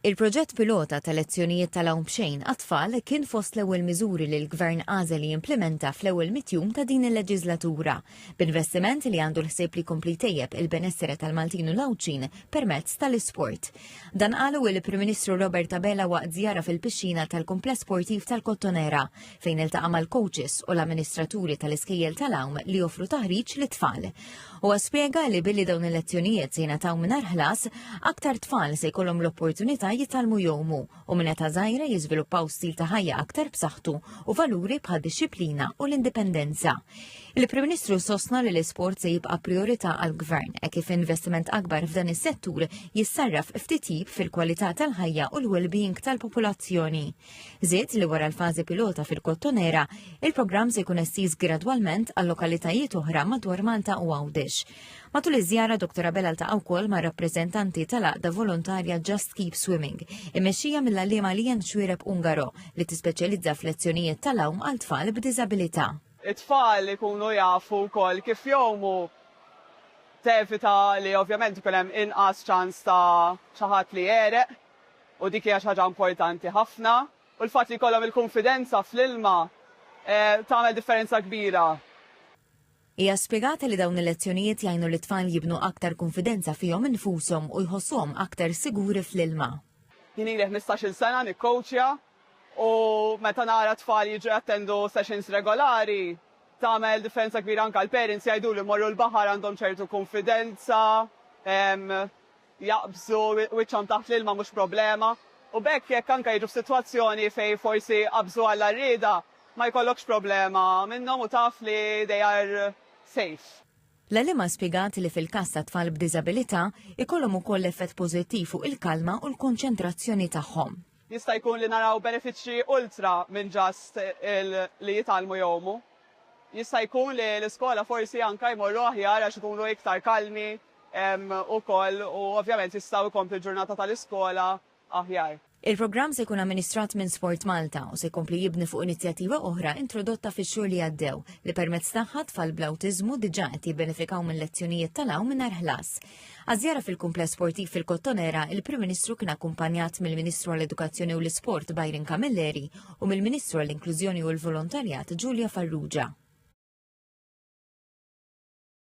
Il-proġett pilota ta' lezzjonijiet tal-għawm b'xejn għat-tfal kien fost l-ewwel miżuri li l-Gvern għażel li jimplimenta fl-ewwel mitjum ta' din il-leġiżlatura, b'investiment li għandu l-ħsieb li jkompli jtejjeb il-benessere tal-Maltin u l-Għawdxin permezz tal-isport. Dan qalu il-Prim Ministru Robert Abela waqt żjara fil-pixxina tal-Kumpless Sportiv tal-Kottonera, fejn iltaqa' mal-coaches u l-amministraturi tal-iskejjel tal-għawm li joffru taħriġ lit-tfal. Huwa spjega li billi dawn il-lezzjonijiet se jingħataw mingħajr ħlas, aktar tfal se jkollhom l-opportunità jitgħallmu jgħumu u minn età żgħira jiżviluppaw stil ta' ħajja aktar b'saħħtu u valuri bħal dixxiplina u l-indipendenza. Il-Prim Ministru sostna li l-isport se jibqa' priorità għall-Gvern hekk kif investiment akbar f'dan is-settur jissarraf f'titjib fil-kwalità tal-ħajja u l-well-being tal-popolazzjoni. Żied li wara l-fażi pilota fil-Kottonera, il-programm se jkun estiż gradwalment għal lokalitajiet oħra madwar Malta u Għawdex. Matul iż-żjara Dr. Abela ltaqa' wkoll ma' rappreżentanti tal-għaqda volontarja Just Keep Swimming, immexxija mill-għalliema Lian Xuereb Ungaro li tispeċjalizza f'lezzjonijiet tal-għawm għal tfal b'diżabilità. It-tfal ikunu jafu wkoll kif jgħumu tevita li ovvjament ikun hemm inqas ċans ta' xi ħadd li jegħreq. U dik hija xi ħaġa importanti ħafna. U l-fatt li jkollhom il-kunfidenza fl-ilma tagħmel differenza kbira. Hija spjegat li dawn il-lezzjonijiet jgħinu lit-tfal jibnu aktar kunfidenza fihom infushom u jħossuhom aktar siguri fl-ilma. Jien ili 15-il sena nikkowċja u meta nara tfal jiġu jattendu sessions regolari tagħmel differenza kbira anke l-parents jgħiduli morru l-baħar għandhom ċertu kunfidenza, jaqbżu wiċċhom taħt l-ilma mhux problema u b'hekk jekk anke jiġu f'sitwazzjoni fejn forsi qabżu għall-għarrieda ma jkollokx problema minnhom u taf li they are safe. L-għalliema spjegat li fil-każ ta' tfal b'diżabilità ikollhom ukoll effett pożittiv fuq il-kalma u l-konċentrazzjoni tagħhom. Jista' jkun li naraw benefiċċji ultra minn just li jitgħallmu jgħumu. Jista' jkun li l-iskola forsi anke jmorru aħjar għax ikunu iktar kalmi, ukoll u ovvjament jistgħu jkomplu l-ġurnata tal-iskola aħjar. Il-programm se jkun amministrat minn Sport Malta u se jkompli jibni fuq inizjattiva oħra introdotta fix-xhur li għaddew li permezz tagħha tfal bl-awtiżmu diġà qed jibbenefikaw minn lezzjonijiet tal-għawm mingħajr ħlas. Għaż-żjara fil-kumpless sportiv fil-Kottonera, il-Prim Ministru kien akkumpanjat mill-Ministru għall-Edukazzjoni u l-Isport Byron Camilleri u mill-Ministru għall-Inklużjoni u l-Volontarjat Julia Farrugia.